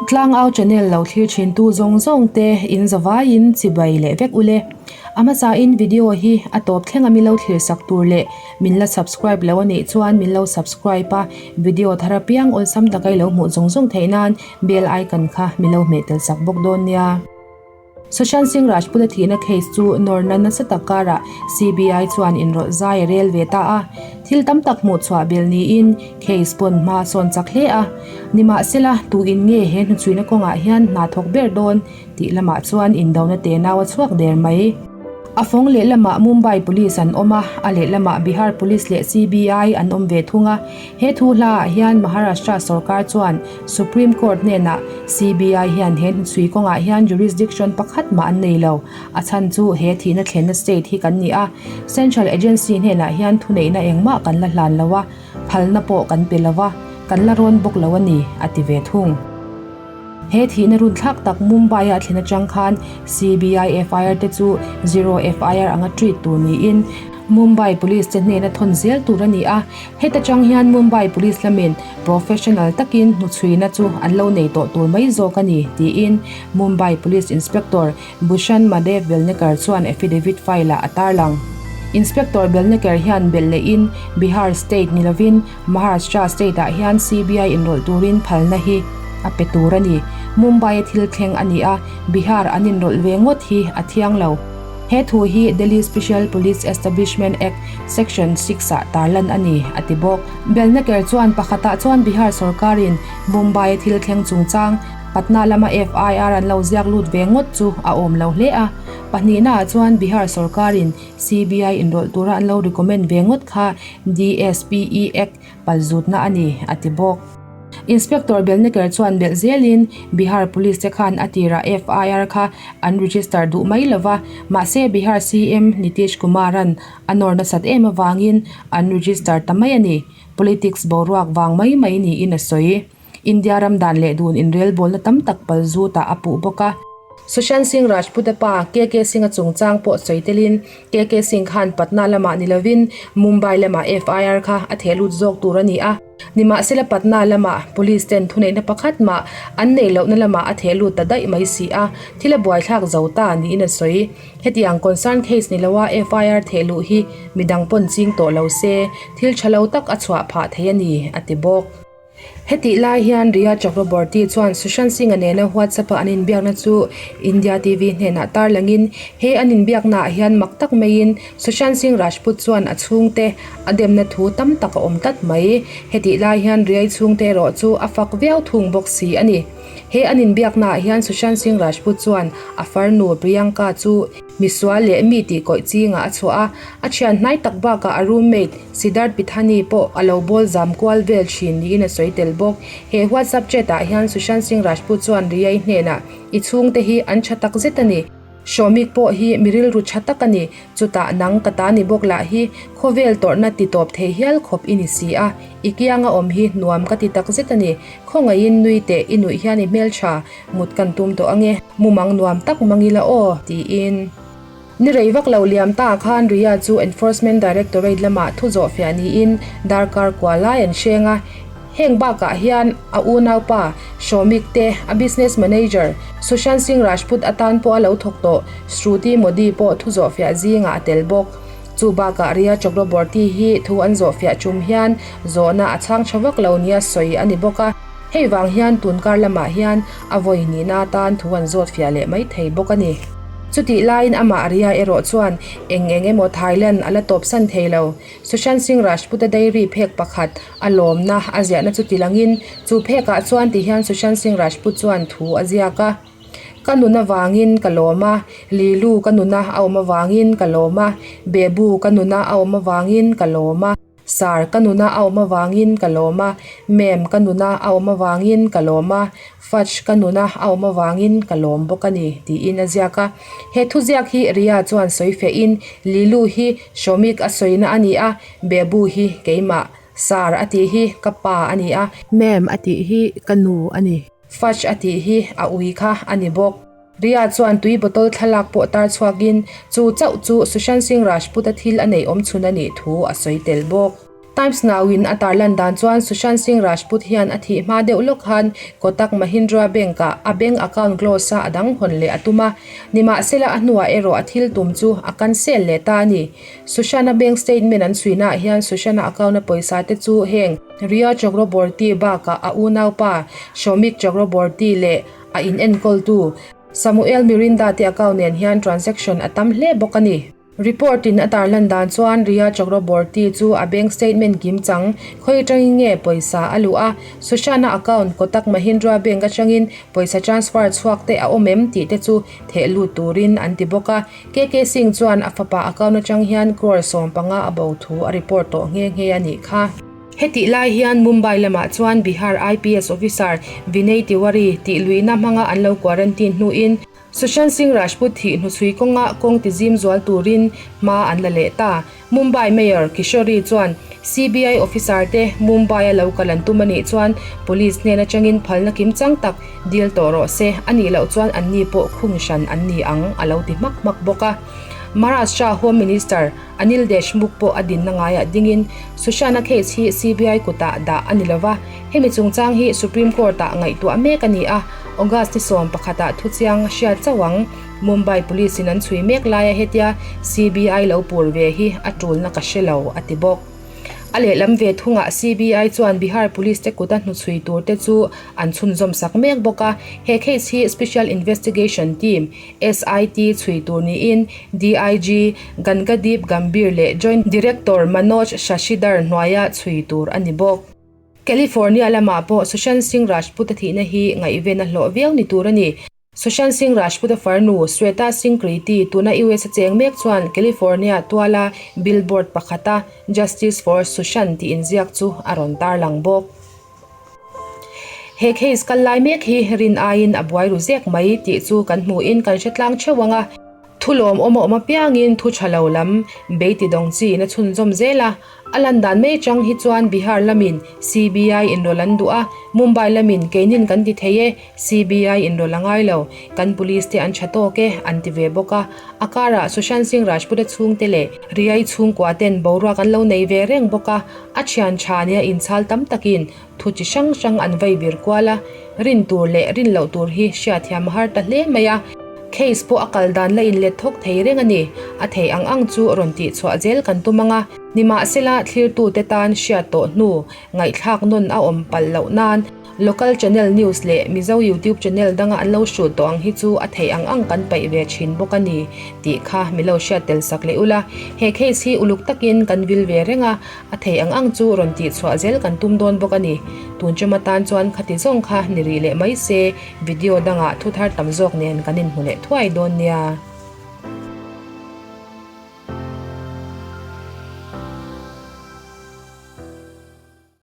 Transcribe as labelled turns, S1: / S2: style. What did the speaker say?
S1: Tlangau channel lo thlir thin tu zawng zawng te in zavaiin chibai leh vek ule. A hmasa in video hi a tawp thleng a milo thlir sak tur leh min la subscribe lo anih chuan min lo subscribe a, video thar apiang awlsam taka i lo hmuh zawng zawng theih nan bell icon kha milo hmeh tel sak bawk dawn nia. Sushant Singh Rajput-a thihna case chu nawrna nasa tak karah CBI chuan inrawlh zai a rel ve ta a, thil tam tak hmuh chhuah bel niin case pawn hma a sawn chak hle a. Nimahsela, tuin nge he hnuchhuina kawngah hian hna thawk ber dawn tih lamah chuan indona tenau a chhuak der mai. A fawng lehlamah Mumbai Police an awm a, a lehlamah Bihar Police leh CBI an awm ve thung a. He thu hlaah hian Maharashtra sorkar chuan Supreme Court hnenah CBI hian he hnuchhui kawngah hian jurisdiction pakhat mah an nei lo. A chhan chu he thihna thlenna state hi kan ni a, Central agency hnenah hian thuneihna engmah kan la hlan lo a, phalna pawh kan pe lo a, kan la rawn bawk lo a ni, a ti ve thung. He thihna runthlak tak Mumbai-a a thlen atang khan CBI FIR te chu Zero FIR anga treat tur niin Mumbai Police te hnena thawn zel tur a ni a. Heta tang hian Mumbai Police lamin professional takin hnuchhuina chu an lo nei tawh tur mai zawk a ni, tiin Mumbai Police Inspector Bhushan Madev Belnekar chuan affidavit file-ah a tarlang. Inspector Belnekar hian belh lehin Bihar state ni lovin Maharashtra state-ah hian CBI inrawlh turin phalna hi a pe tur a ni. Mumbai-a thil thleng a ni a, Bihar an inrawlh ve ngawt hi a thiang lo. He thu hi Delhi Special Police Establishment Act Section six-ah tarlan a ni, a ti bawk. Belnekar chuan pakhatah chuan Bihar sorkarin Mumbai-a thil thleng chungchang Patna lama FIR an lo ziak lut ve ngawt chu a awm lo hle a, pahnihnaah chuan Bihar sorkarin CBI inrawlh tura an lo recommend ve ngawt kha DSPE Act palzutna a ni, a ti bawk. Inspector Belneker chuan belh zelin Bihar Police te khan a tirah FIR kha an register duh mai lo va, mahse Bihar CM Nitish Kumar-a'n a nawr nasat em avangin an register ta mai a ni, politics boruak vang mai mai niin a sawi. India ram dan leh dun inrelbawlna tam tak pal zutah a puh bawk a. Sushant Singh Rajput-a pa KK Singh-a chungchang pawh sawi telin KK Singh khan Patna lamah ni lovin Mumbai lamah FIR kha a theh lut zawk tur a ni a. Nimahsela Patna lamah Police ten thuneihna pakhat mah an neih lohna lamah a theh lut ta daih mai si a, thil a buaithlak zo ta niin a sawi. Hetiang concern case ni loa FIR theh luh hi midang pawn ching tawh lo se, thil tha lo tak a chhuah phah thei a ni, a ti bawk. Hetih lai hian Rhea Chakraborty chuan Sushant Singh-a nena WhatsApp-a an inbiakna chu India TV hnenah tarlangin he an inbiaknaah hian mak tak maiin Sushant Singh Rajput chuan a chhungte a demna thu tam tak a awm tlat mai. Hetih lai hian Rhea-i chhungte erawh chu a fak viau thung bawk si a ni. He an inbiaknaah hian Sushant Singh Rajput chuan a farnu Priyanka chu Misual leh mi tih kawih chingah a chhuah a, a thian hnai tak bakah a roommate Siddharth Pithani pawh a lo bawl zam kual vel thin niin a sawi tel bawk. He WhatsApp chat ah hian Sushant Singh Rajput chuan Riyai hnenah, I chhungte hi an tha tak zet a ni. Shomik pawh hi mi rilru tha tak a ni. Chutah nang ka ta ni bawk lah hi khawvel tawrhna ti tawp thei hial khawp i ni si a, i kianga awm hi nuam ka ti tak zet a ni. Khawngaihin nui teh i nuih hian i hmeltha. Mut kan tum tawh ange, mumang nuam tak mang ila aw, tiin. Ni rei vak lo liam ta khan Riya chu Enforcement Directorate lamah thu zawh fiah niin darkar kua lai an hreng a. Heng bakah hian a unaupa Shomik te, a business manager Sushant Singh Rajput atan pawh a lo thawk tawh Shruti Modi pawh thu zawh fiah zingah a tel bawk. Chu bakah Riya Chakraborty hi thu an zawh fiah tum hian zawhna a chhang tha vak lo nia sawi a ni bawk a. Hei vang hian tunkar lamah hian a vawi hnihna atan thu an zawt fiah leh mai thei bawk a ni. Chutih laiin amah Riya erawh chuan eng eng emaw Thailand a la tawpsan thei lo. Sushant Singh Rajput-a diary phek pakhat a lawmna a ziahna chu tilangin chu phekah chuan tihian Sushant Singh Rajput chuan thu a ziak a, Ka nun avangin ka lawm a, Lilu ka nuna a awm avangin ka lawm a, Bebu ka nuna a awm avangin ka lawm a. Sir, ka nuna a awm avangin ka lawm a, Ma'am, ka nuna a awm avangin ka lawm a, Fudge, ka nuna a awm avangin ka lawm bawk a ni, tiin a ziak a. He thuziak hi Riya chuan sawi fehin, Lilu hi Shomik a sawina a ni a, Bebu hi keimah, Sir a tih hi ka pa a ni a. Ma'am a tih hi ka nu a ni. Fudge a tih hi a ui kha a ni bawk. Riya chuan tui bottle thlalak pawh tar chhuakin chu chauh chu Sushant Singh Rajput-a thil a neih awm chhun a nih thu a sawi tel bawk. Times Now in a tarlan dan chuan Sushant Singh Rajput hian a thih hma deuh lawk khan Kotak Mahindra Bank ah a bank account close a a dang hawn leh a tum a. Nimahsela a hnuah erawh a thil tum chu a cancel leh ta a ni. Sushant-a bank statement an chhuihnaah hian Sushant-a account a pawisa te chu heng Rhea Chakraborty bakah a unaupa Shomik Chakraborty leh a inenkawltu Samuel Mirinda te account nen hian transaction a tam hle bawk a ni. Report in a tarlan dan chuan Rhea Chakraborty chu a bank statement kim chang khawi atangin nge pawisa a luh a, Sushant-a account Kotak Mahindra Bank atangin pawisa transfer chhuak te a awm em tih te chu theh lut turin an ti bawk a. KK Singh chuan a fapa account atang hian crore 15 a bo thu a report tawh nghe nghe a nih kha. Hetih lai hian Mumbai lamah chuan Bihar IPS officer Vinay Tiwari tih luihna hmanga an lo quarantine hnuin Sushant Singh Rajput thih hnuchhui kawnga kawng ti zim zual turin hma an la leh ta. Mumbai Mayor Kishori chuan CBI officer te Mumbai a lo kal an tum a nih chuan Police hnen atangin phalna kim chang tak dil tawh rawh se, a nih loh chuan anni pawh khung hran an ni ang a lo ti hmak hmak bawk a. Maharashtra Home Minister Anil Deshmukh pawh a dinna ngaiah dingin Sushant-a case hi CBI kutah dah a ni lova, hemi chungchang hi Supreme Court-ah ngaihtuah mek a ni a, August ni 11 ah thuchiang a hriat chauh ang. Mumbai Police in an chhui mek laia hetia CBI lo pur ve hi a tulna ka hre lo, a ti bawk. A lehlam ve thungah CBI chuan Bihar Police te kuta hnuchhui tur te chu an chhunzawm sak mek bawk a, he case hi Special Investigation Team, SIT, chhui tur niin DIG Gangadeep Gambhir leh Joint Director Manoj Shashidhar hnuaia chhui tur a ni bawk. California lamah pawh Sushant Singh Rajput-a thihna hi ngaihven a hlawh viau ni tur a ni. Sushant Singh Rajput-a farnu, Sweta Singh Kriti, tuna US a cheng mek chuan California tuala billboard pakhata Justice for Sushant tih inziak chu a rawn tarlang bawk. He case kal lai mek hi rin aiin a buai ru zek mai tih chu kan hmuhin kan hre tlang theuh ang a. Thu lawmawm a awm apiangin thu tha lo lam bei ti dawng chiin a chhunzawm zel a. A lan dan mai chang hi chuan Bihar lamin CBI inrawlh an duh a, Mumbai lamin keinin kan ti thei e, CBI inrawlh a ngai lo, kan police te an tha tawk e, an ti ve bawk a. A karah Sushant Singh Rajput-a chhungte leh Riyai chhungkua ten boruak an lo nei ve reng bawk a, a thian tha nia inchhal tam takin thu chi hrang hrang an vei vir kual a, rin tur leh rin loh tur hi hriatthiam a har ta hle mai a. Case pawh a kal dan la inlet thawk thei reng a ni. A theih ang ang chu rawn tih chhuah zel kan tum ang a. Nimahsela, thlirtute tan hriat tawh hnu ngaihthlak nawn a awm palh loh nan Local Channel News leh Mizo YouTube Channel danga an lo hrut tawh ang hi chu a theih ang ang kan paih ve thin bawk a ni tih kha mi lo hriat tel sak leh ula. He case hi uluk takin kan vil ve reng a, a theih ang ang chu rawn tih chhuah zel kan tum dawn bawk a ni. Tun chuma tan chuan khati zawng kha ni rih leh mai se, video dangah thu thar tam zawk nen kan inhmu leh thuai dawn nia.